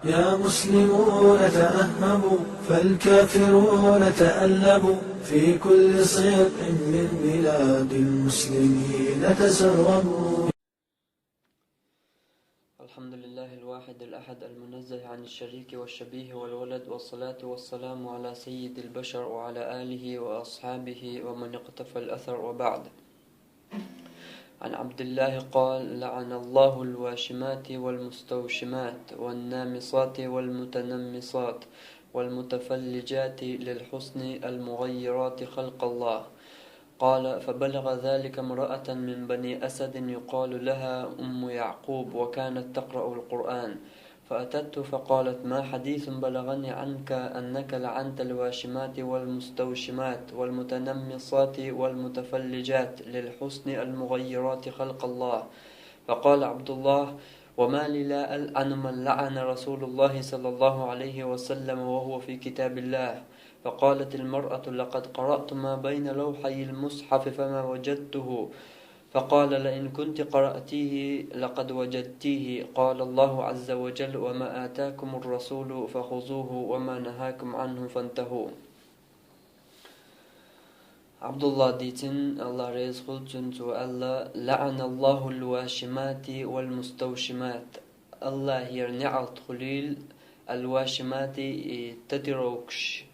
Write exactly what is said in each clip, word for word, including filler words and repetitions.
يا مسلمون تأهبوا، فالكافرون تألبوا، في كل صدق من بلاد المسلمين تسربوا. الحمد لله الواحد الأحد المنزه عن الشريك والشبيه والولد، والصلاة والسلام على سيد البشر وعلى آله وأصحابه ومن اقتفى الأثر، وبعد. عن عبد الله قال: لعن الله الواشمات والمستوشمات والنامصات والمتنمصات والمتفلجات للحسن المغيرات خلق الله. قال: فبلغ ذلك امرأة من بني أسد يقال لها أم يعقوب، وكانت تقرأ القرآن، فأتته فقالت: ما حديث بلغني عنك أنك لعنت الواشمات والمستوشمات والمتنمصات والمتفلجات للحسن المغيرات خلق الله؟ فقال عبد الله: وما لي لا ألعن من لعن رسول الله صلى الله عليه وسلم وهو في كتاب الله. فقالت المرأة: لقد قرأت ما بين لوحي المصحف فما وجدته. فقال: لئن كنت قرأتيه لقد وجدتيه. قال الله عز وجل: وما آتاكم الرسول فخذوه وما نهاكم عنه فانتهوا. Абдулла дийцина, Аллах реза хуьлда цунна, цо аьлла: لعن الله الواشمات والمستوشمات. Аллахера неӀалт хуьлийла الواشمات, и татуировкаш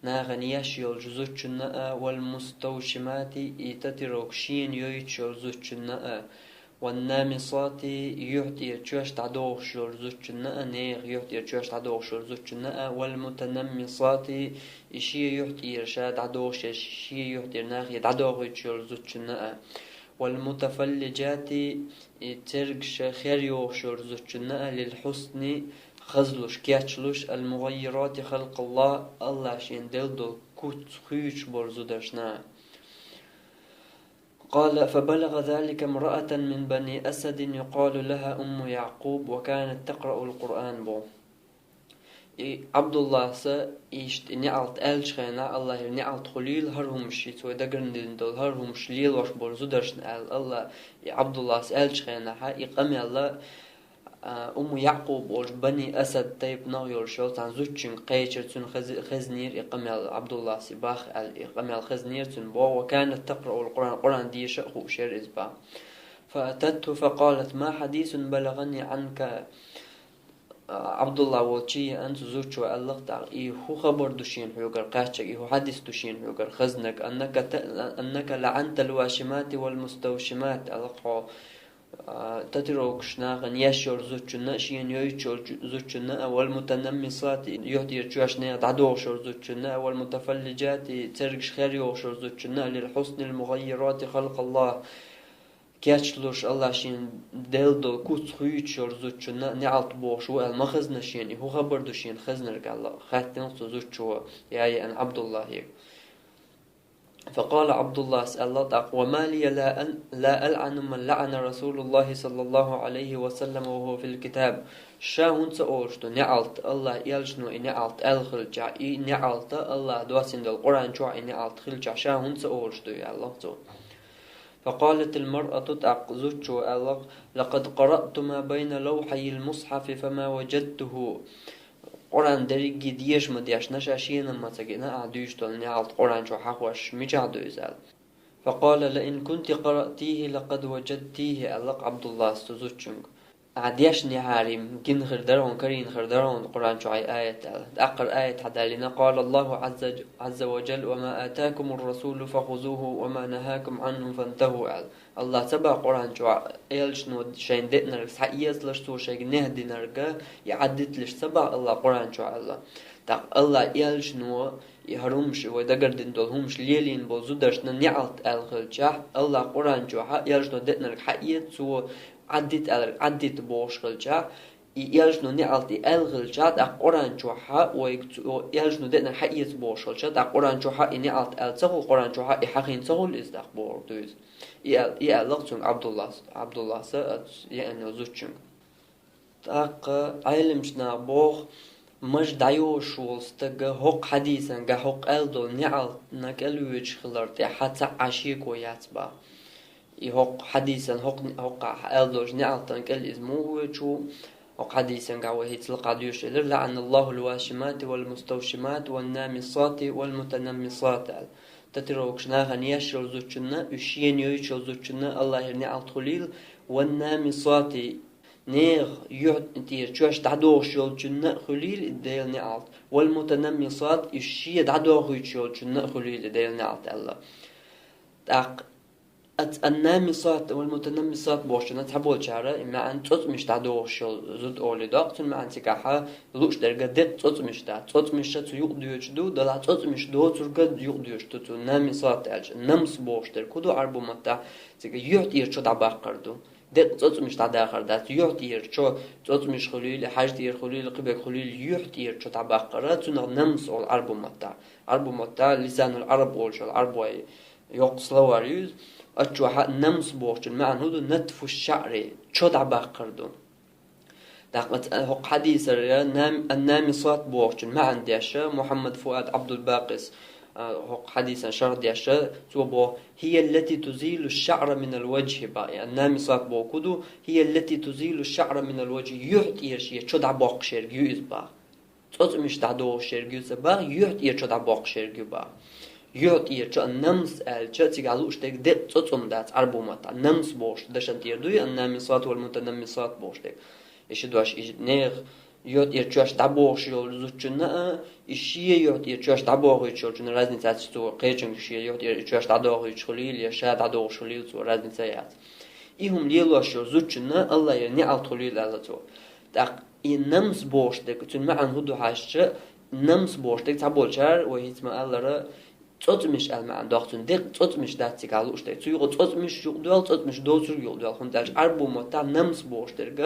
нахана еш йолчу зудчунна а, والمستوشمات, и татуировкаш шена йойтуш йолчу зудчунна а, والنامصات, юьхь тӀера чоьш дӀадохуш йолчу зудчунна а, нехан юьхь тӀера чоьш дӀадохуш йолчу зудчунна а, والمتنمصات, и шен юьхь тӀера ша дӀадохуш я, шен юьхь тӀера нахе дӀадохуьйтуш йолчу зудчунна а, والمتفلجات, и цергаш хер йохуш йолчу зудчунна а, للحسن, хазлуш, кечлуш, المغيرات خلق الله, Аллах шена делла долу куц хуьйцуш болу зударшна. قال: فبلغ ذلك امرأة من بني أسد يقال لها أم يعقوب وكانت تقرأ القرآن, боху. И Абдуллас иштта и неӀалт аьллачу хенахь, Аллахера неӀалт хуьлийла хӀара хӀумаш, и цо дагарна дина долу хӀара хӀумаш лелош болу зударшна аьлла, Аллах, и Абдуллас аьллачу хенахь, и къамел а, Умму Якъуб олуш Бани Асад тайпанах йолуш йолу цхьана зудчуьнга кхечира, цуьнан хези-, хезнера и къамел, Абдуллас и боху аьлла, и къамел хезнера цуьнан, боху, وكانت تقرأ القرآن, Къуръан деша а хууш яра иза, боху. فأتته فقالت: ما حديث بلغني عنك؟ Абдулла волчу еана цу зудчо, аьлла-кх тӀаккха: и хӀун хабар ду шена хьоьгара кхаьчнарг, и хӀун хьадис ду шена хьоьгара хезнарг, أنك ت-, أنك لعنت الواشمات والمستوشمات, аьлла-кх хьо, а, татуировкаш нахана еш йолу зудчунна а, шена йойтуш йолу зудчунна а, والمتنمصات, юьхь тӀера чоьш нехан дӀадохуш йолу зудчунна а, والمتفلجات, цергаш хер йохуш йолу зудчунна а, للحسن المغيرات خلق الله, кечлуш, Аллах шена делла долу куц хуьйцуш йолу зудчунна а неӀалт бохуш ву аьлла ма хезна шена, и хӀун хабар ду шена хезнарг аьлла, хаьттина цу зудчо, я еана Абдуллахье. فقال عبد الله, аьлла тӀаккха: وما لي لا أن-, لا ألعن من لعن رسول الله صلى الله عليه وسلم وهو في الكتاب. Ша хӀунда ца олуш ду неӀалт, Аллах элчано и неӀалт аьлла хилчахь, и неӀалт Аллах доссийна долу Къуръан чохь и неӀалт хилчахь, ша хӀунда ца олуш ду, аьлла цо. فقالت المرأة, тӀаккха зудчо аьлла-кх: لقد قرأت ما بين لوحي المصحف فما وجدته. Къуръан дерриге а деша ма дешна ша, шена а ма ца гина ахь дуьйцуш долу неӀалт Къуръан чу хьахош, мичахь ду иза аьлла. فقال: لئن كنت قرأتيه لقد وجدتيه, аьлла-кх Абдуллас цу зудчуьнга. Ахь дешнехьара, гина хир дара хьуна, карийна хир дара хьуна Къуръан чохь и аят аьлла. ТӀаккха аят хьадалийна: قال الله عز، عز وجل: وما آتاكم الرسول فخذوه وما نهاكم عنه فانتهوا, аьлла. Аллах ца боху Къуръан чохь, элчано шайна деънарг схьаэцалаш, цо шайга нехь динарг, и Ӏаддиталаш ца боху Аллах Къуръан чохь, аьлла. ТӀаккха Аллах элчано и хӀара хӀумаш, вай дагардина долу хӀумаш лелийна болу зударшна неӀалт аьлла хилчахь, Аллах Къуръан чохь элчано деънарг хьаэца, цо Ӏаддита аьлларг Ӏаддита бохуш хилчахь, и элчано неӀалт и аьлла хилчахь, тӀаккха Къуръан чохь вайга цо элчано деънарг хьаэца бохуш хилчахь, тӀаккха Къуръан чохь и неӀалт аьлла ца хуьлу, Къуръан чохь и хьахийна ца хуьлу иза, тӀаккха бохург ду иза. И аьл-, и аьлла-кх цуьнга Абдуллас, Абдуллас а, еана йолу зудчуьнга. ТӀаккха Ӏеламчу наха боху, маж дӀайошуш волу стага хӀокху хьадисан гахь хӀокху аьлла долу неӀалтана кӀел воьдуш хилар тӀехь цхьа а шеко яц боху. И хӀокху хьадисан хӀокху, хӀокхахь аьлла долчу неӀалтана кӀел иза муха воьдуш ву, Хьадисангахь вай хӀинцалла кхаъ доьшуш элира: «لعن الله الواشمات والمستوشمات والنامصات والمتنمصات», аьлла. Татуировкаш нахана еш йолу зудчунна, уьш шена йойтуш йолу зудчунна Аллахьера неӀалт хуьлийла, «والنامصات», нехан юьхь тӀера чоьш дӀадохуш йолчунна а хуьлийла и Делан неӀалт, «والمتنمصات», уьш шена дӀадохуьйтуш йолчунна а хуьлийла и Делан неӀалт аьлла. ТӀаккха «النامصات والمتنمصات» бохучунна цхьаболчара и маьӀна цӀоцкъамаш дӀадохуш йолу зуда олий доккху, цуьнан маьӀна цигахь лууш дерг деккъа цӀоцкъамаш дац. ЦӀоцкъамаш цу юкъа доьдуш ду, делахь цӀоцкъамаш доцург а юкъа доьдуш ду цу «نامصات» аьлча. Намс бохуш дерг хӀун ду Ӏарбо маттахь? Цига юьхь тӀера чо дӀабаккхар ду. Деккъа цӀоцкъамаш дӀадахар дац. Юьхь тӀера чо, цӀоцкъамаш хуьлийла, хьаж тӀера хуьлийла, кхин берг хуьлийла, юьхь тӀера чо дӀабаккхар, цунах намс олу Ӏарбо маттахь. Ӏарбо маттахь лисанул Ӏараб олуш йолу Ӏарбойн йоккха словарь ю иза. Оцу чохь а намс бохучун маьӀна хӀун ду? «نتف الشعر», чо дӀабаккхар ду. ТӀаккха хӀокху хьадисара нам-, «النامصات» бохучун маьӀна деш, Мухьаммад Фуад Ӏабдулбакъис, а, хӀокху хьадисан шарх деш, цо боху: «هي التي تزيل الشعر من الوجه» боху. «النامصات» боху хӀун ду? «هي التي تزيل الشعر من الوجه». Юьхь тӀера шен чо дӀабоккхуш ерг ю иза боху. ЦӀоцкъамаш дӀадохуш ерг ю ца боху, юьхь тӀера чо дӀабоккхуш ерг ю боху. Юьхь тӀера чо, намс аьлча, цигахь лууш дерг деккъа цӀоцкъам дац Ӏарбо маттахь. Намс бохуш дашан тӀера дуй, «النامصات والمتنمصات» бохуш дерг. И ши дош, и нехан юьхь тӀера чоьш дӀабохуш йолу зудчунна а, и шен юьхь тӀера чоьш дӀабохуьйтуш йолчунна разница дац, цо кхечуьнга шен юьхь тӀера чоьш дӀадохуьйтуш хуьлийла, я ша дӀадохуш хуьлийла, цо разница яц. И хӀума лелош йолу зудчунна Аллахьера неӀалт хуьлийла аьлла цо. ТӀаккха и намс бохуш дерг, цуьнан маьӀна хӀун ду хьаьжча, намс бохуш дерг цхьаболчара, вай хӀинца ма-аллара, цӀоцкъамаш аьлла маьӀна доккху цуьнан, деккъа цӀоцкъамаш дац цигахь лууш дерг. Цу юкъа цӀоцкъамаш юкъадоьллу, цӀоцкъамаш доцург юкъадоьллу, хӀунда аьлча Ӏарбо маттахь намс бохуш дерг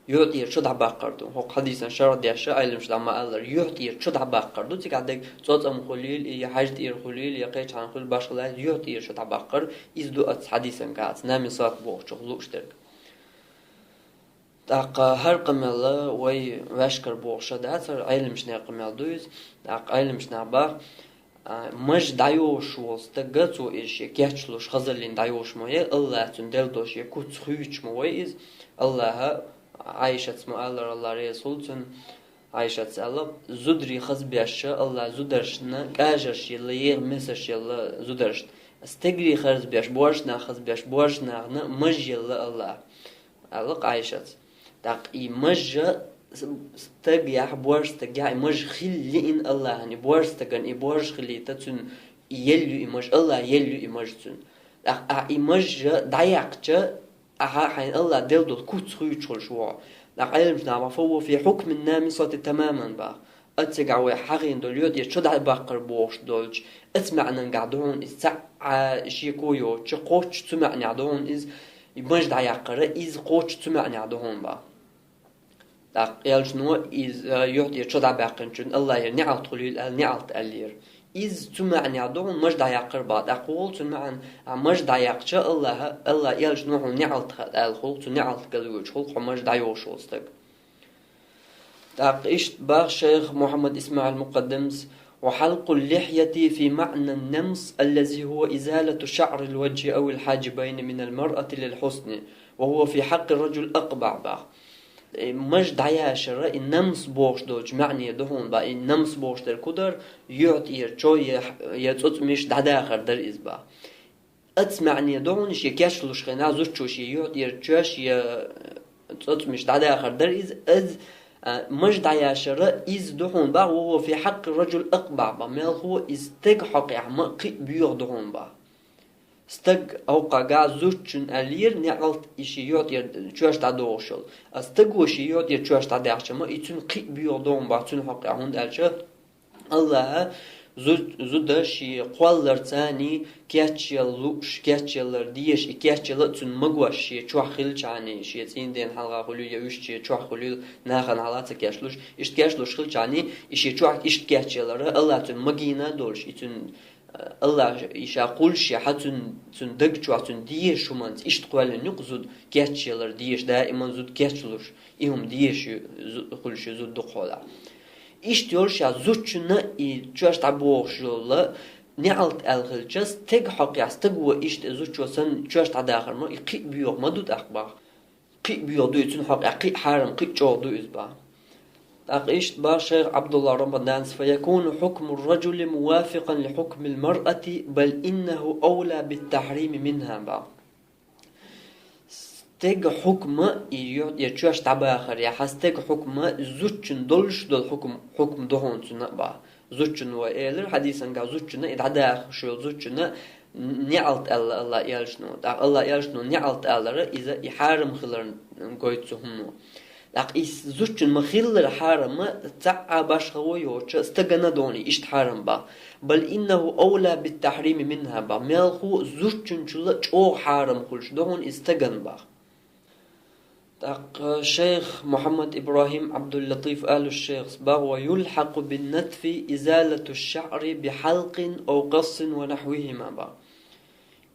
юьхь тӀера чо дӀабаккхар ду. ХӀокху хьадисан шарх деш Ӏеламнаха ма-аллара, юьхь тӀера чо дӀабаккхар ду. Цигахь дерг цӀоцкъам хуьлийла, я хьаж тӀера хуьлийла, я кхечхьана хуьлийла, башхалла, юьхь тӀера чо дӀабаккхар, иза ду оцу хьадисангахь, оцу «نامصات» бохучух лууш дерг. ТӀаккха хӀара къамел вай ваьшкара бохуш дац, хӀара Ӏеламнахера къамел ду иза. ТӀаккха Ӏеламнаха боху, а, маж дӀайошуш волу стаг, цо иза шен кечлуш, хазаллина дӀайошуш ма вай, Аллахьа цунна делла долу шен куц хуьйцуш ма вай иза. Аллахьа, Ӏайшатс ма-аллара, Алла реза хуьлда цунна, Ӏайшатс аьлла: «Зударий хазбеш, Аллахьа зударшна кӀажарш елла, еха месаш елла зударшна. Стегарий хазбеш, божаршна хазбеш, божаршна маж елла Аллахьа», аьлла Ӏайшатс. ТӀаккха и маж, стагехь, божарстагехь и маж хила лиъна Аллахьана, и божарстагана и божа хилийта цуьнан и елла ю и маж, Аллахьа елла ю и маж цуьнан. ТӀаккха ахьа и маж дӀаяьккхича, ахьа хьайна Аллахьа делла долу куц хуьйцуш хуьлуш ву хьо. ТӀаккха Ӏеламнаха боху: «فهو في حكم النامصة تماما» боху. Оццигахь вай хьахийна долу юьхь тӀера чо дӀабаккхар бохуш долчу, оцу маьӀнангахь ду хьуна иза, цхьа а шеко йоцуш, кхоччуш цу маьӀнехь ду хьуна иза, и маж дӀаяккхар, иза кхоччуш цу маьӀнехь ду хьуна боху. ТӀаккха элчано иза юьхь тӀера чо дӀабаьккхинчунна Аллахьера неӀалт хуьлийла аьлла, неӀалт аьллера. Иза цу маьӀнехь ду хьуна маж дӀаяккхар боху. ТӀаккха хӀун хуьлу цуьнан маьӀна? Ахьа маж дӀаяккхича, Аллахьа, Аллахьа элчано хьуна неӀалт аьлла хуьлу, цу неӀалт галвоьдуш хуьлу хьо маж дӀайошуш волу стаг. ТӀаккха иштта боху шайх Мухьаммад исмаӀил Мукъаддамс: «وحلق اللحية في معنى النمص الذي هو إزالة شعر الوجه أو الحاجبين من المرأة للحسن، وهو في حق الرجل أقبح» боху. Э, маж дӀаяшар, и намс бохуш долчу маьӀне ду хьуна боху. И намс бохуш дерг хӀун дара? Юьхь тӀера чо я, я цӀоцкъамаш дӀадахар дара иза боху. Оцу маьӀне ду хьуна шен кечлуш хенахь зудчо шен юьхь тӀера чоьш я цӀоцкъамаш дӀадахар дара иза, иза, а, маж дӀаяшар, иза ду хьуна боху, «وهو في حق الرجل أقبح» боху, мелхо иза стеган хьокъехь ма кхин а боьха ду хьуна боху. Стаг хьокъехь зудчунна аьллера неӀалт и шен юьхь тӀера чоьш дӀадохуш йолу. А стаго шен юьхь тӀера чоьш дӀадаьхча ма, и цуьнан кхин а боьха ду хьуна боху цуьнан хьокъехь, хӀунда аьлча Аллахьа зу-, зуда шен кхолларца кечъяла лууш, кечъялар дезаш, и кечъяла а цуьнан магош шен чохь хилчахьана, шен цӀийнден хьалха хуьлийла, я уьш шен чохь хуьлийла, нахана хьалха ца кечлуш, иштта кечлуш хилчахьана, и шен чохь иштта кечъялар, Аллахьа цуьнан магийна а долуш, и цуьнан, Аллахьа и ша кхуллуш шен хьан цуьнан, цуьнан даг чохь, цуьнан дезаш хӀуманца иштта кхоьллина ю-кх зуда, кечъялар дезаш, даиман зуда кечлуш, и хӀума дезаш ю, зу-, хуьлуш ю зуда дукхахьолахь. Иштта йолуш а зудчунна и чоьш дӀабохуш йолу неӀалт аьлла хилча, стеган хьокъехь стаго иштта зудчо санна чоьш дӀадахар ма, и кхин а боьха ма ду тӀаккха боху. Кхин а боьха ду иза, цуьнан хьокъехь кхин а хьарам, кхин а чӀогӀа ду иза бах. ТӀаккха иштта бах шайх Ӏабдулла Рамадан: «فيكون حكم الرجل موافقا لحكم المرأة، بل إنه أولى بالتحريم منها», бах. Стеган хьукма, и ю-, я чоьш дӀабахар, я хьан стеган хьукма, зудчун долуш долу хьукм, хьукм ду хьуна цунна а бах. Зудчун вай элира хьадисангахь, зудчунна и дӀадахаш йолу зудчунна неӀалт аьлла Алла элчано. ТӀаккха Алла элчано неӀалт алара, иза и хьарам хиларна гойту цу хӀумано. ТӀаккха и зудчун ма-хиллара хьарам, цхьа а башхало йоцучу стагана ду хьуна иштта хьарам бах. «بل إنه أولى بالتحريم منها», бах. Мелхо зудчунчул а чӀогӀа хьарам хуьлуш ду хьуна и стагана бах. ТӀаккха шайх Мухьаммад Ибрахим Ӏабдул-Латиф алу шайхас бах: «ويلحق بالنتف إزالة الشعر بحلق أو قص ونحوهما», бах.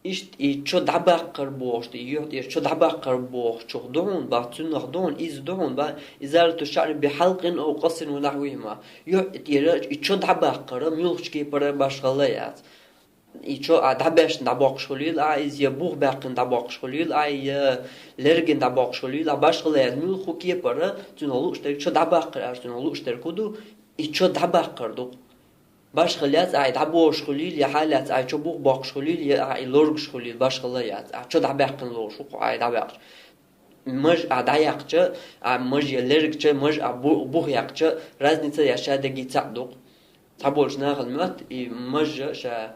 Иштта и чо дӀабаккхар бохуш, и юьхь тӀера чо дӀабаккхар бохучух ду хьуна бах, цунах ду хьуна, иза ду хьуна бах, «إزالة الشعر بحلق أو قص ونحوهما». Юьхь тӀера и чо дӀабаккхар муьлхачу кепара башхалла яц. И чо а дӀабаьшна дӀабоккхуш хуьлийла, а иза я бух баьккхина дӀабоккхуш хуьлийла, а я лергина дӀабоккхуш хуьлийла, а башхалла яц, муьлхха кепара цунах лууш дерг, чо дӀабаккхар аьлча цунах лууш дерг хӀун ду, и чо дӀабаккхар ду-кх. Башхалла яц, а и дӀабожуш хуьлийла, я хьал яц, а и чо бух боккхуш хуьлийла, я а и лоргуш хуьлийла, башхалла яц, а чо дӀабаьккхина лоруш ву-кх, а и дӀабаьккхича. Маж а дӀаяккхича, а маж я лергча, маж а бу-, бух яккхича, разница я ша дерриге цхьаъ ду-кх. Цхьаболчу нахана моьтту, и маж ша,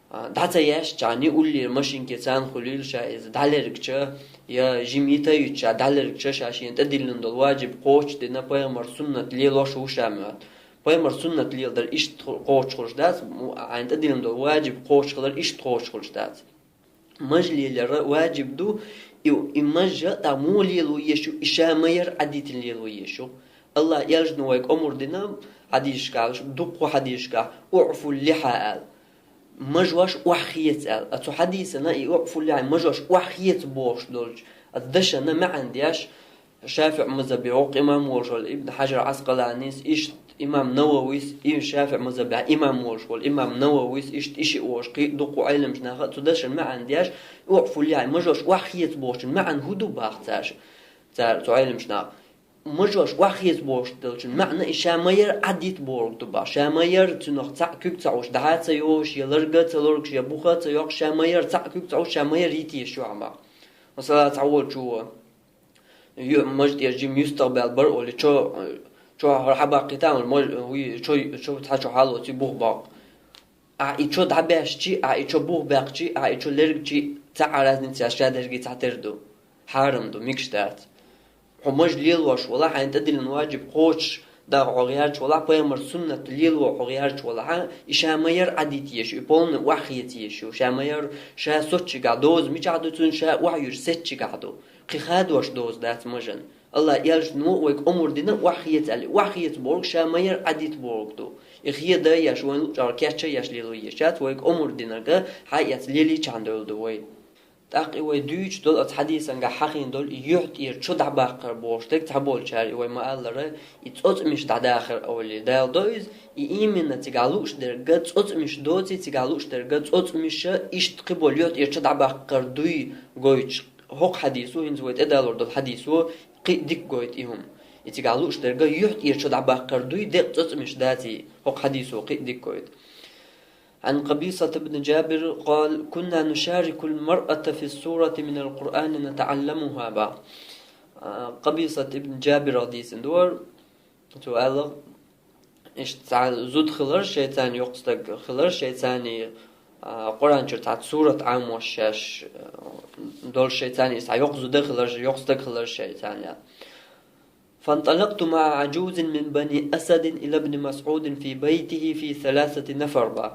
а, дӀа ца яьшча, ниуллера машинке царна хуьлийла ша иза дӀалергча, я жимита юьту ша дӀалергча, ша шена тӀедиллина долу ваджиб кхочушдина, пайхамар суннат лелош ву ша моьтту. Пайхамар суннат леладар иштта кхочушхуьлуш дац, му-, хьайна тӀедиллина долу ваджиб кхочушхилар иштта кхочушхуьлуш дац. Маж лелар ваджиб ду, и, и маж а тӀаккха муха лело езаш ю, и ша ма-ярра Ӏадитина лело езаш ю. Аллах элчано вайга омра дина хьадисашкахь, дуккха хьадисашкахь, «أعفوا اللحى», аьлла. Мажош охьахеца аьлла. А цу хьадисана и «أعفوا اللحى», мажош охьахеца бохуш долчу а дашана маьӀна деш, ШафиӀ мазхабе воккха имам волуш волу Ибн Хьажар Ӏаскъаланис, иштта имам Нававис, и ШафиӀ мазхабехь имам волуш волу имам Нававис, иштта и шиъ волуш кхин а дуккха Ӏеламчу наха а цу дашан маьӀна деш, «أعفوا اللحى», мажош охьахеца бохучун маьӀна хӀун ду бах цаьрша, цара цу Ӏеламчу наха. Мажош охьахеца бохуш долчун маьӀна и ша ма-ярра Ӏадита бохург ду бах. Ша ма-ярра цунах цхьаъ куьг ца Ӏуш, дӀа а ца йолуш, я ларга а ца лоргуш, я буха а ца йоккхуш, ша ма-ярра цхьаъ куьг ца Ӏуш, ша ма-ярра йита езаш ю хьан бах. Масала, цхьаволчо ю-, маж тӀера жима юьстах баьлла бара олий, чо, чо хьабаккхийта а, маж, вуй, чо, чо цхьа чо хьалоций бух боккху. Ахь и чо дӀабаьшчи, ахь и чо бух баьккхичи, ахь и чо лергчи, цхьа а разница яц, ша дерриге цхьатера ду. Хьарам ду, мегаш дац. Хьо маж лелош валахь, хьайна тӀедиллина ваджиб кхочуш даха хьо гӀерташ валахь, пайхамар суннат лело хьо гӀерташ валахь, и ша ма-ярра Ӏадита езаш ю, и полный охьахеца езаш ю, ша ма-ярра, ша соцчигахь доза мичахь ду, цуьнан ша охьаюьжу сецчигахь ду. Кхин хадош доза дац мажан. Аллах элчано вайга омра дина охьахеца аьлла. Охьахеца бохург ша ма-ярра Ӏадита бохург ду. И хеда а еш, вайн луъчӀагӀара кечъян а еш лело езаш яц, вайга омра динарг хьаэца лелийчахьана девлла ду вай. ТӀаккха и вай дуьйцуш долу оцу хьадисангахь хьахийна долу и юьхь тӀера чо дӀабаккхар бохуш дерг цхьаболчара и вай ма-аллара, и цӀоцкъамаш дӀадахар олий, Дала до иза, и именно цигахь лууш дерг цӀоцкъамаш доций, цигахь лууш дерг цӀоцкъамаша иштта кхиболу юьхь тӀера чо дӀабаккхар дуй гойтуш. ХӀокху хьадисо, хӀинца вай тӀедалор долу хьадисо, кхин а дика гойту и хӀума. И цигахь лууш дерг юьхь тӀера чо дӀабаккхар дуй, декъа цӀоцкъамаш даций, хӀокху хьадисо кхин а дика гойту. عن قبيصة بن جابر قال: كنا نشارك المرأة في السورة من القرآن نتعلمها, бах. А, Къабисат ибн Джабирах дийцина ду хӀара, цо аьлла, иштта цхьа зуда хилар шайца, йоккха стаг хилар шайца, а, Къуръан чуьра цхьа сурат Ӏамош шаьш, а, долуш шайца, иза цхьа йоккха зуда хилар, йоккха стаг хилар шайца, аьлла. فانطلقت مع عجوز من بني أسد إلى ابن مسعود في بيته في ثلاثة نفر, бах.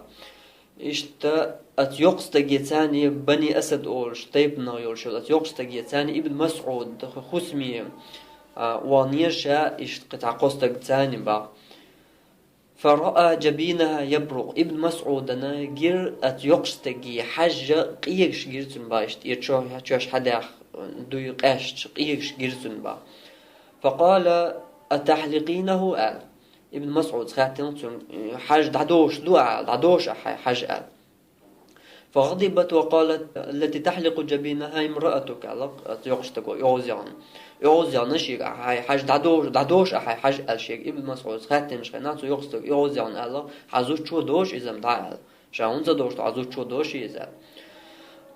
Иштта оцу йоккхастагеца, Бани Асад олуш тайпанах йолуш йолу оцу йоккхастагеца Ибн МасӀуд, ху-, хӀусаме, а, ваханера ша иштта кхин цхьа кхо стагца, бах. فرأى جبينها يبرق. Ибн МасӀудана гира оцу йоккхастаге хьаж, къегаш гира цуьнан, бах, иштта, и чо-, чоьш хьадаьхна дуй къаьсташ, къегаш гира цуьнан, бах. فقال: أتحلقينه؟ аьлла. Ибн МасӀуда хаьттина цуьнга: «Хьаж дӀадохуш ду ахь?» аьлла. «ДӀадохуш ахь хьайн хьаж?» аьлла. فغضبت وقالت: التي تحلق جبينها امرأتك, аьлла, йокъуш стага, йовза яхана. Йовза яхана шега, хьай хьажа дӀадош, дӀадош а хьай хьажа, аьлла шега. Ибн МасӀуда хаьттинчу хенахь, цу йокъуш стага йовза яхана аьлла: «Хьан зудчо дош иза-м дӀа», аьлла. «Ша хӀунца дош ду, хьан зудчо дош иза?»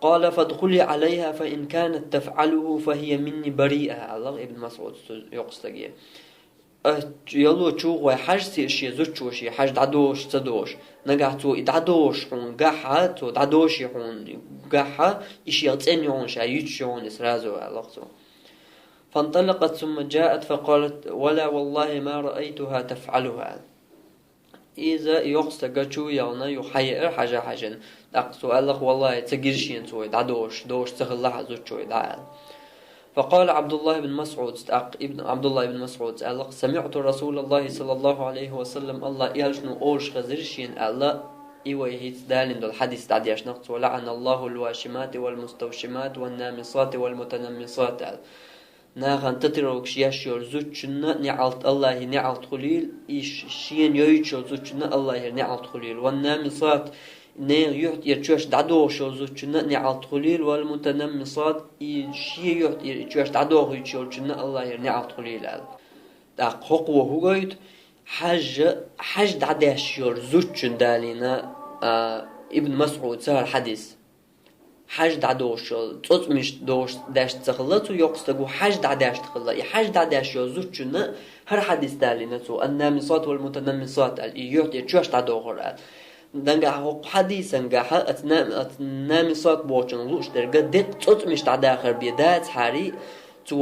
قال: فادخلي عليها فإن كانت تفعله فهي مني بريئة, аьлла Ибн МасӀуда цу йокъуш стаге. Яло чу гӀой хьажа шен зудчо шен хьажа дӀадош ца дош. Нагахь цо и дӀадош хьуна гахь, цо дӀадоше хьуна гахь, и шен цӀена йогӀун ша юьтуш йогӀун и сразу, аьлла цо. فانطلقت ثم جاءت فقالت: ولا والله ما رأيتها تفعلها. Иза йокъуш стага чу яхана юха хьаеара хьажа-хьажана. ТӀаккха цо аьлла: «Валлахьи, ца гира шена цо и дӀадош, дош ца хилла хьан зудчо и дӀа», аьлла. فقال عبد الله بن مسعود, тӀаккха ибн, Абдулла ибн МасӀуда аьлла: سمعت رسول الله صلى الله عليه وسلم, Аллахьан элчано олуш хезира шена аьлла, и вай хӀинца далийна долу хьадис дӀадешнарг цо: لعن الله الواشمات والمستوشمات والنامصات والمتنمصات, аьлла. Нахана татуировкаш еш йолу зудчунна неӀалт, Аллахьан неӀалт хуьлийла, и ш-, шена йойтуш йолу зудчунна Аллахьан неӀалт хуьлийла. والنامصات, нехан юьхь тӀера чоьш дӀадохуш йолу зудчунна неӀалт хуьлийла. والمتنمصات, и шен юьхь тӀера и чоьш дӀадохуьйтуш йолчунна Аллахьан неӀалт хуьлийла, аьлла. ТӀаккха хӀокхо хӀун гойту? Хьажа, хьажа дӀадеш йолу зудчунна далийна, а, Ибн МасӀуда хӀара хьадис. Хьажа дӀадохуш йолу, цӀоцкъамаш дохуш деш ца хилла цу йокъуш стага, хьажа дӀадеш хилла. И хьажа дӀадеш йолу зудчунна хӀара хьадис далийна цо: النامصات والمتنمصات аьлла, и юьхь тӀера чоьш дӀадохура аьлла. Нагахь хӀокху хьадисан гахь, аца на-, аца намисат бохучунна лууш дерг, деккъа цӀоцкъамаш дӀадахар бен дацахьара, цо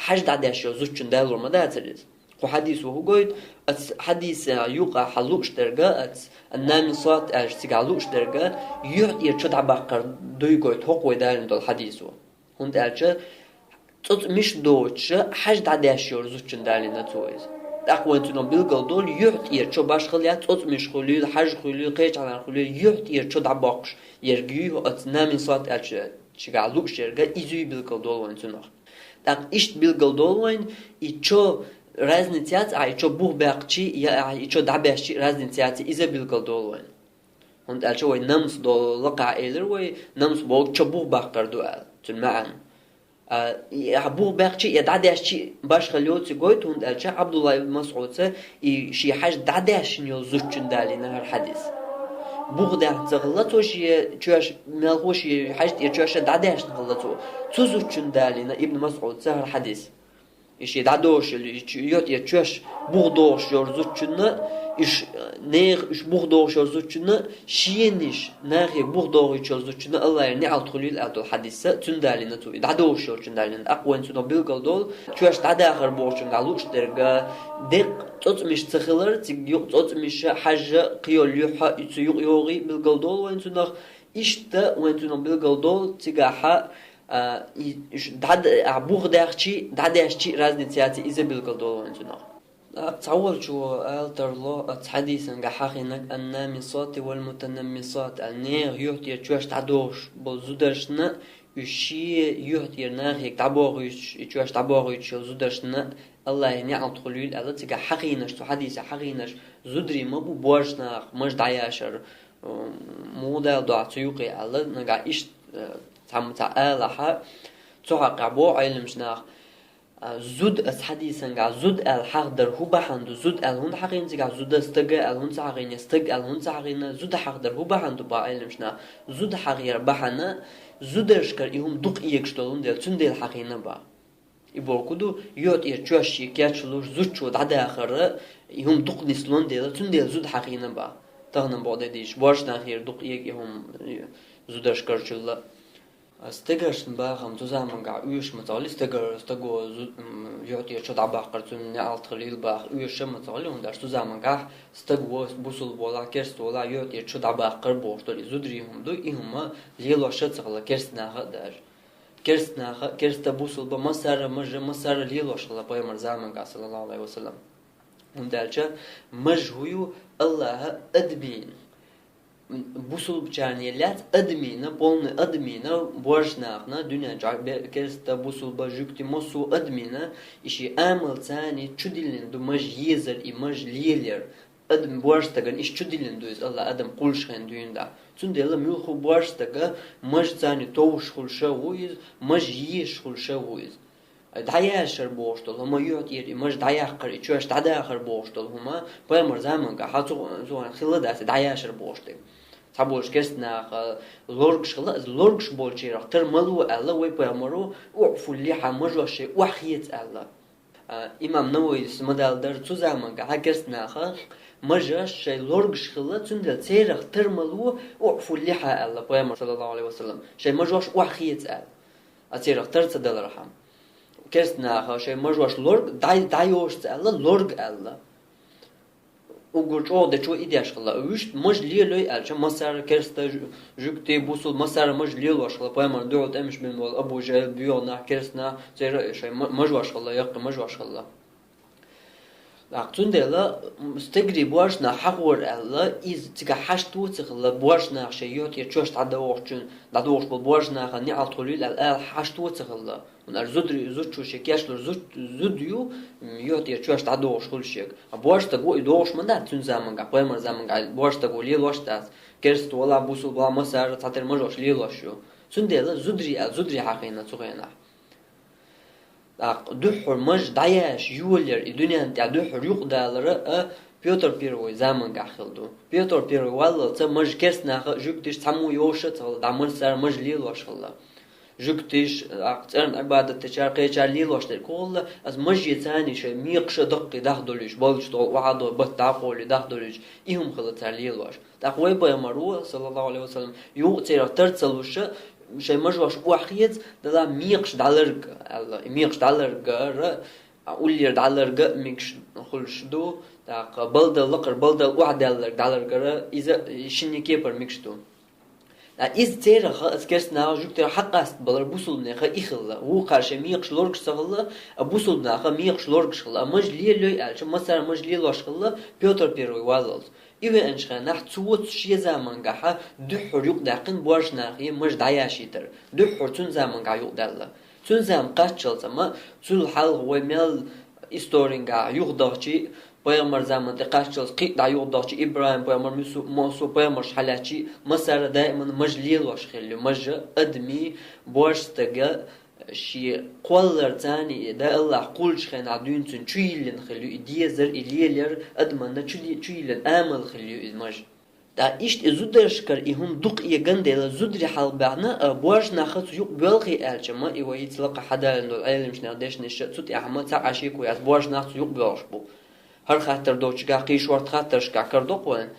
хьажа дӀадеш йолу зудчунна далор ма дацара иза. Кху хьадисо хӀун гойту? Аца хьадисан юкъахь лууш дерг, аца намисат аьлча цигахь лууш дерг, юьхь тӀера чо дӀабаккхар дуй гойту хӀокху вай далийна долу хьадисо. ХӀунда аьлча цӀоцкъамаш доцуш, хьажа дӀадеш йолу зудчунна далийна цо иза. ТӀаккха вайна цунах билгал долу, юьхь тӀера чо башхалла яц, цӀоцкъамаш хуьлийла, хьажа хуьлийла, кхечанхьара хуьлийла, юьхь тӀера чо дӀабоккхуш ерг юй хӀо, аца намисат аьлча цигахь лууш ерг, иза юй билгал долу вайна цунах. ТӀаккха иштта билгал долу вайна, и чо разница яц, ахь и чо бух баьккхичи, я ахь и чо дӀабаьшчи разница яц, иза билгал долу вайна. ХӀунда аьлча вай намс долу лакхахь элира вай, намс боху чо бух баккхар ду аьлла, цуьнан маьӀна. А, и, ахь бух баьккхичи, я дӀадаьшчи башхалла йоцург гойту, хӀунда аьлча Абдулла ибн МасӀуда и шен хьажа дӀадаьшна йолу зудчунна далийна хӀара хьадис. Бух даьхна ца хилла цо шен чоьш, мелхо шен хьажа тӀера чоьш дӀадаьшна хилла цо. Цу зудчунна далийна Ибн МасӀуда хӀара хьадис. И шен дӀадохуш йолу, и чу-, йо-, я чоьш бух дохуш йолу зудчунна, уьш, нехан уьш бух дохуш йолу зудчунна, шена уьш нахе бух дохуьйтуш йолу зудчунна Аллахьера неӀалт хуьлийла аьлла долу хьадис, цуьнан далийна цо, и дӀадохуш йолчунна далийна. ТӀаккха вайна цунах билгал долу, чоьш дӀадахар бохучуьнгахь лууш дерг, деккъа цӀоцкъамаш ца хилар, цига юкъа цӀоцкъамаш, хьажа, кхийолу юьхь, и цу юкъа йогӀий билгал долу вайна цунах, иштта вайна цунах билгал долу, цигахь, а, и, ш-, дӀад-, а, бух даьхчи, дӀадаьшчи разница яц, иза билгал долу вайна цунах. А, цхьаволчо ала тарло, а, цхьа хьадисан гахь хьахийнарг: «Ан-намисати вал-мутанаммисат», аьлла, нехан юьхь тӀера чоьш дӀадохуш болу зударшна, уьш шен юьхь тӀера нахе дӀабохуьйтуш, и чоьш дӀабохуьйтуш йолу зударшна Аллахьера неӀалт хуьлийла аьлла, цигахь хьахийнарш, цу хьадисехь хьахийнарш зударий ма бу, боьрша нах, маж дӀаяшар, м, муха дала дохьу цу юкъе аьлла, нагахь иштта, э, цхьамма цхьа алахь, цу хьокъехь боху Ӏеламчу наха, а, зуда, аса хьадисан гахь зуда аьлла хьахадар хӀун бахьана ду? Зуда аьлла хӀунда хьахийна цигахь, зуда стага аьлла хӀунда ца хьахийна, я стаг аьлла хӀунда ца хьахийна, зуда хьахадар хӀун бахьана ду боху Ӏеламчу наха? Зуда хьахаяр бахьана, зударшкара и хӀума дукха эгаш долун дела, цундела хьахийна боху. И боху ду, юьхь тӀера чоьш шен кечлуш, зудчо дӀадахар, и хӀума дукха нислун дела, цундела зуда хьахийна боху. Тахана боху де дийча, боьрша нахера дукха эга и хӀума, э, зударшкарчулла. А стегаршна бахам цу замангахь оьшуш ма ца хилла, стегар-, стаго зу-, м, юьхь тӀера чо дӀабаккхар, цунна неӀалт хуьлийла баха оьшуш ма ца хилла, хӀунда аьлча цу замангахь стаг во, бусулба волахь, керста волахь, юьхь тӀера чо дӀабаккхар бохуш долу и зударий хӀума ду, и хӀума лелош а ца хилла керста наха а даже. Керста наха, керста, бусулба, массара а мажа, массара а лелош хилла пайхамар заманга, саллаллаху алейхи ва саллям. ХӀунда аьлча маж хӀу ю Аллаха адамийн. Бусулбачарна еллац адамийн, полный адамийн, боьрша нахана, дуьнен чохь бе-, керста, бусулба, жуьгти, массо а адамийн, и шен амал царний чу диллина ду маж езар, и маж лелаяр. Адам божа стагана иштта чу диллина ду иза, АллахӀ адам кхуллучу хенахь дуьйна дӀа. Цундела муьлхха божа стага мажаца товш хуьлуш а ву иза, мажа езаш хуьлуш а ву иза. Ай, дӀаяшар бохуш долу хӀума, юьхь тӀера и мажа дӀаяккхар, и чоьш дӀадахар бохуш долу хӀума, пайхамар заманга хьан цу, цу хилла дац дӀаяшар бохуш дерг. Цхьаболчу керста наха лоргаш хилла, иза лоргаш болчерах тар ма ло аьлла, вай пайхамаро, уӀфул лихьа, мажош шайн охьахеца аьлла. А, имам Нававис ма-далла дара, цу заманга хьан керста наха мажош шайн лоргаш хилла, цундела церах тар ма ло, уӀфул лихьа аьлла, пайхамар, саллаллаху Ӏалайхи ва саллам, шайн мажош охьахеца аьлла. А церах тар ца далархьама. Керста наха шайн мажош лорг, дӀай-, дӀайоша ца аьлла, лорг аьлла. Уггар чӀогӀа дечо и деш хилла. Вуьшта мажа лелой аьлча, массара керста, жу-, жуьгти, бусул, массара мажа лелош хилла. Пайхамарна дуьхьал тӀемаш бина болу Абу ЖахӀил, боьгӀу нах, керста нах, церан шайн ма-, мажош хилла, яккхий мажош хилла. ТӀаккха цундела, м, стегарий божа нах хьахор аьлла, иза цигахь хьашт ву ца хилла, божа нах шайн юьхь тӀера чоьш дӀадохучун, дӀадохуш болу божа наха неӀалт хуьлийла аьлла, ала хьашт ву ца хилла. ХӀунда аьлча зударий, зудчо шен кечлур зуд, зуда ю, м, юьхь тӀера чоьш дӀадохуш хуьлуш ерг. А божа стаг ву и дохуш ма дац цуьнан заманга, пайхамар заманга божа стаг ву лелош дац. Керста вала, бусул вала, массара цхьатера мажош лелош ю. Цундела зударий аьлла, зударий хьахийна цу хенахь. ТӀаккха дуьххьара мажа дӀаяш йолаяр, и дуьненна тӀехь дуьххьара юкъадалара а Пётр Первый замангахь хилла ду. Пётр Первый валлалца мажа керста наха а, жуьгтиш цхьаммо йоша а ца хилла, дӀа массара мажа лелош хилла. Жуьгтиш, тӀаккха цӀеран Ӏибадат дечара, кхечара лелош дерг хилла, аса мажа царний шайн мекхаш а даккхий дахдолуьйтуш, балдаш долу охьадо, бат дӀакъовлий дахдолуьйтуш, и хӀума хилла цара лелош. ТӀаккха вай пайхамар ву, саллаллаху Ӏалайхи ва саллам, юха церах тар ца луш, шайн мажош охьахеца, дала мекхаш дӀаларг аьлла. И мекхаш дӀаларгара, а, уллера дӀаларга а мегаш хуьлуш ду, тӀаккха балдал лакхара, балдал охьадаьлларг дӀаларгара, иза шинне кепара мегаш ду. Ткъа иза церах а, аса керста наха, жуьгтера хьакъаста балар бусулнеха и хилла. Вукхара шайн мекхаш лоргаш ца хилла, а бусулнаха мекхаш лоргаш хилла. А мажа лелой аьлча, массара мажа лелош хилла, Пётр Первый валлалц. И веанчу хенахь цо цу шен замангахьа дуьххьара юкъадаьккхина божа нахе мажа дӀаяшийтар. Дуьххьара цуьнан замангахь юкъадаьлла. Цуьнан зама кхаччалц, амма цул хьалха вай мел исторингахь юхадахчий, пайхамар заман тӀе кхаччалц кхин а дӀа юхадахчий, ИбрахӀим пайхамар, Мусу, Мосу пайхамарш хьалаьцчий, массара даиман мажа лелош хилла ю. Мажа адамий, божа стага шен кхоллар царний, и да Аллах кхуллучу хенахь дуьйна цуьнан чу йиллина хилла ю, и дезар, и лелар адаманна чу ди-, чу йиллина амал хилла ю иза мажа. Ткъа иштта и зударшкара и хӀума дукха эган дела, зударий хьалха баьхна, а, божа нах цу юкъа боьлхий аьлча, ма и вай хӀинца лакха хьадалийна долу Ӏеламчу нехан дешнаш а, цу тӀехь ма цхьа а шеко яц, божа нах цу юкъа боьлхуш бу. ХӀара хаттар доцчу гахкий шорта хаттаршкахь карадо кху вайн.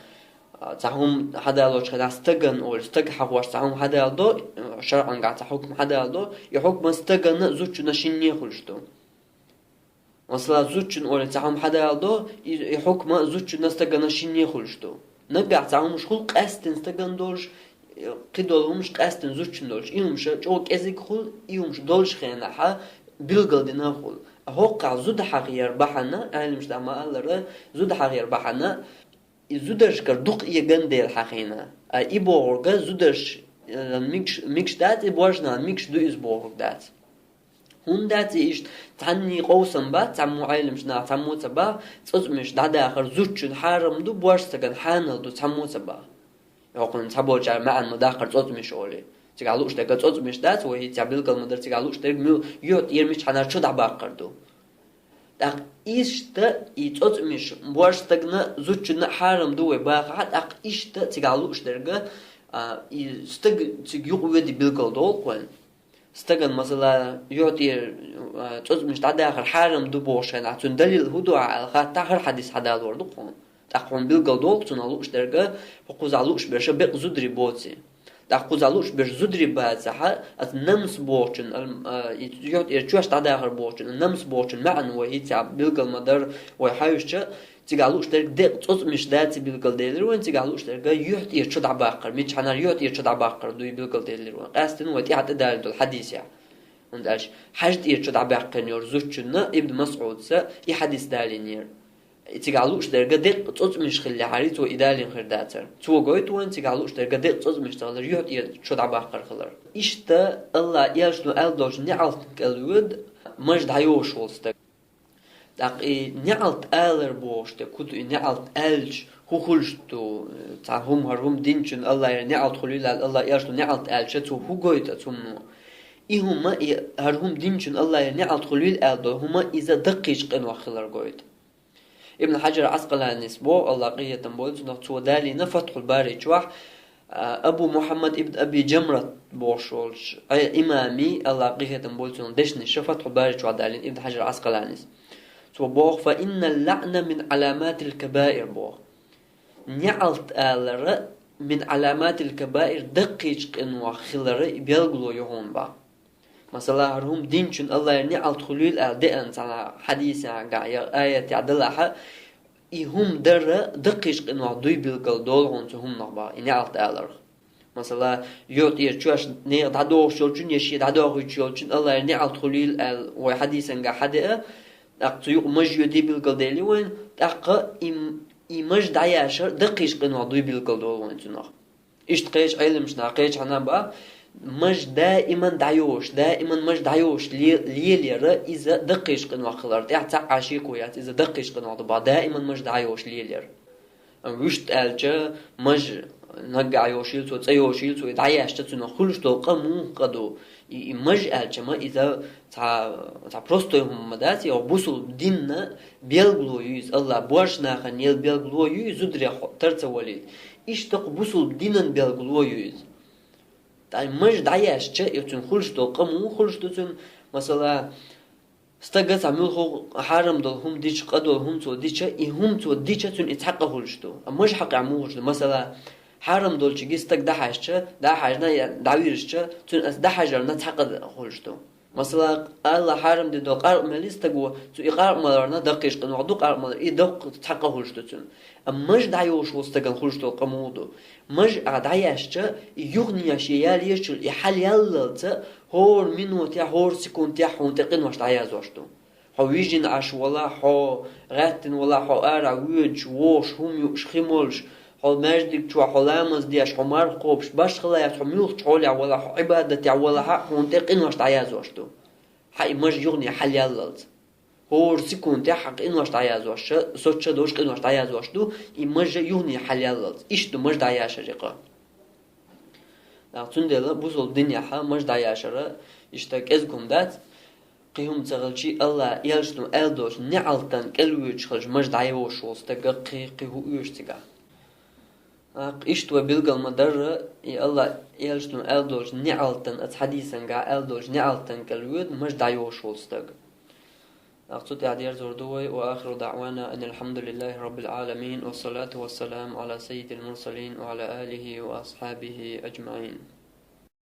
А, цхьа хӀума хьадалочу хенахь стагана олуш, стаг хьахош цхьа хӀума хьадалдо, а, шарӀангахь цхьа хӀукма хьадалдо, и хӀукма стагана а, зудчунна а шинне а хуьлуш ду. Масала, зудчун олий цхьа хӀума хьадалдо, и, и хӀукма зудчунна а, стагана а шинне а хуьлуш ду. Наггахь цхьа хӀумаш хуьлу къаьсттина стагана долуш, э, кхидолу хӀумаш къаьсттина зудчун долуш. И хӀумаш чӀогӀа кӀезиг хуьлу, и хӀумаш долчу хенахьа билгалдина а хуьлу. А хӀокхахь зуда хьахаяр бахьана, Ӏеламчу дӀа ма-аллара, зуда хьахаяр бахьана, и зударшкара дукха эган дела хьахийна. А и бохург зударш, э, мегаш, мегаш дац, и божа нах мегаш ду иза бохург дац. ХӀунда дац и иштта? Цхьанний къовсам бац, цхьаммо Ӏеламчу наха цхьаммо ца боху, цӀоцкъамаш дӀадахар зудчун хьарам ду, божа стагана хьанал ду цхьаммо ца боху. ХӀокхуьнан цхьаболчара маьӀна ма даккхара цӀоцкъамаш олий. Цигахь лууш дерг цӀоцкъамаш дац, вай хӀинца билгал ма дара, цигахь лууш дерг мил-, юьхь тӀера мичча хьанара чу дӀабаккхар ду. ТӀаккха иштта и цӀоцкъамаш божа стагана а, зудчунна а хьарам ду вай бахахь, тӀаккха иштта цигахь лууш дерг, а, и стаг цига юкъа веди билгал долу кху вайн. Стагана, масала, юьхь тӀера, а, цӀоцкъамаш дӀадахар хьарам ду бохучу хенахь, цуьнан далил хӀун ду ахь аьлла хаттахь, хӀара хьадис хьадалор ду кхуна. ТӀаккха хьуна билгал долу кху цунах лууш дерг, хӀокхузахь лууш берш бекъа зударий боций. ТӀаккха кхузахь лууш берш зударий бацахьа, аса намс бохучун, ал-, а, и юьхь тӀера чоьш дӀадахар бохучун, намс бохучун маьӀна вай хӀинца билгал ма дара, вай хьаьвсича, цигахь лууш дерг декъа цӀоцкъамаш дац билгалделира вайн, цигахь лууш дерг юьхь тӀера чу дӀабаккхар, мичча хьанара юьхь тӀера чу дӀабаккхар дуй билгалделира вайн. Къаьсттина вай тӀаьхьа тӀедалийна долу хьадисехь. ХӀунда аьлча хьаьжа тӀера чу дӀабаьккхина йолу зудчунна Ибн МасӀудца и хьадис далийнера. И цигахь лууш дерг декъа цӀоцкъамаш хиллехьарий, цо и далийна хир дацара. Цо гойту вайн, цигахь лууш дерг декъа цӀоцкъамаш ца хилар, юьхь тӀера чу дӀабаккхар хилар. Иштта Аллах элчано аьлла долчу неӀалтна кӀел воьду мажа дӀайоша волу стаг. ТӀаккха и неӀалт алар бохуш де, куду и неӀалт аьлча, хӀу хуьлуш ду, цхьа хӀума, хӀара хӀума динчун Аллахьера неӀалт хуьлийла аьлла, Аллахьан элчано неӀалт аьлча, цо хӀу гойту оцу хӀумано? И хӀума, и хӀара хӀума динчун Аллахьера неӀалт хуьлийла аьлла долу хӀума, иза даккхийчу къинойх хилар гойту. Ибн Хьаджар Ӏаскъаланис боху, Аллахь къинхетам бойла цунах, цо далийна Фатхьул Бари чохь, а, Абу Мухьаммад ибн Аби Джамрат бохуш волчу Ӏе-, имами, Аллахь къинхетам бойла цунах, дешнаш Фатхьул Бари чохь далийна Ибн Хьаджар Ӏаскъаланис. Цо боху: «Фа иннал лаъна мин Ӏаламатил кабаир», боху. НеӀалт алара мин Ӏаламатил кабаир, даккхийчу къинойх хилара и билгало ю хьуна боху. Масала, хӀара хӀума динчун Аллахьера неӀалт хуьлийла аьлла деана цхьана хьадисехь я аятехь делахь, и хӀума дара даккхийчу къинойх дуй билгал долу хьуна цу хӀуманах боху, и неӀалт аларх. Масала, юьхь тӀера чоьш нехан дӀадохуш йолчун я шен дӀадохуьйтуш йолчун Аллахьера неӀалт хуьлийла аьлла вай хьадисангахь хьадеа, тӀаккха цу юкъа маж йоьдий билгал дели вайна, тӀаккха и, и маж дӀаяшар даккхийчу къинойх дуй билгал долу вайна цунах. Иштта кхечу Ӏеламнаха кхечу хьанан боху, маж даиман дӀайошуш, даиман маж дӀайошуш ле-, лелаяра, иза даккхийчу къинойх хилар. ТӀехь цхьа а шеко яц, иза даккхийчу къинойх ду боху, даиман маж дӀайошуш лелаяра. Вуьшта аьлча, маж наггахь йошийла цо, цӀа йошийла цо, и дӀаяьшча цунах хуьлуш долу къа муха къа ду? И, и маж аьлча ма иза цхьа, цхьа простой хӀума ма дац, и бусулба динна билгало ю иза, Аллахь божаршна елла билгало ю иза, зударех тар ца валийта. Иштта кху бусулба динан билгало ю иза. Ткъа маж дӀаяьшча, и цуьнан хуьлуш долу къа муха хуьлуш ду цуьнан? Масала, стага цхьа муьлхха хьарам долу хӀума дича, къа долу хӀума цо дича, и хӀума цо дича, цуьнан и цхьа къа хуьлуш ду. А маж хьакъехь муха хуьлуш ду? Масала, хьарам долчуьнга стаг дӀахьаьжча, дӀахьаьжна я дӀавирзича, цуьнан аса дӀахьажарна цхьа къа хуьлуш ду. Масала, Аллахь хьарам дина долу къаркъа мели стага, цу и къаркъа маларна даккхийчу къинойх ду къаркъа малар, и доккха цхьа къа хуьлуш ду цуьнан. Амма маж дӀайошуш волу стагана хуьлуш долу къа муха ду? Маж ахь дӀаяьшча, и юханехьа шен яла езачул и хьал яллалца, хӀора минотехь, хӀора секундехь хьуна тӀе къинош дӀаяздеш ду. Хьо вижина Ӏаш валахь, хьо гӀаьттина валахь, хьо арахь воьдуш, вогӀуш, хӀума юуш, хи молуш, хьо маьждиг чохь, хьо ламаз деш, хьо марха кхобуш, башхалла яц, хьо муьлххачу хьолехь валахь, хьо Ӏибадатехь валахь, хьуна тӀе къинош дӀаяздеш ду. Хьан и маж юханехьа хьал яллалц. ХӀора секундехь хьан къинош дӀаяздеш, соцуш долуш къинош дӀаяздеш ду, и маж юханехьа хьал яллалц. Иштта ду маж дӀаяшар и къа. Цундела бусулба динехьа маж дӀаяшара иштта кӀезиг хӀума дац, кхин хӀума ца хилчий, Аллахь элчано аьлла долчу неӀалтан кӀел воьдуш хилча маж дӀайошуш волу стага кхин, кхин хӀу оьшу цигахь. ТӀаккха иштта вай билгал ма-дарра, и Аллахь элчано аьлла долчу неӀалтан, оцу хьадисангахь аьлла долчу неӀалтан кӀел воьду маж дӀайошуш волу стаг. ТӀаккха цу тӀехь дерзор ду вай: «Ва ахиру даъвана анил хьамдулиллахи раббил Ӏаламин, ва салату ва салам Ӏала саййидил мурсалин ва Ӏала алихи ва асхьабихи аджмаӀин».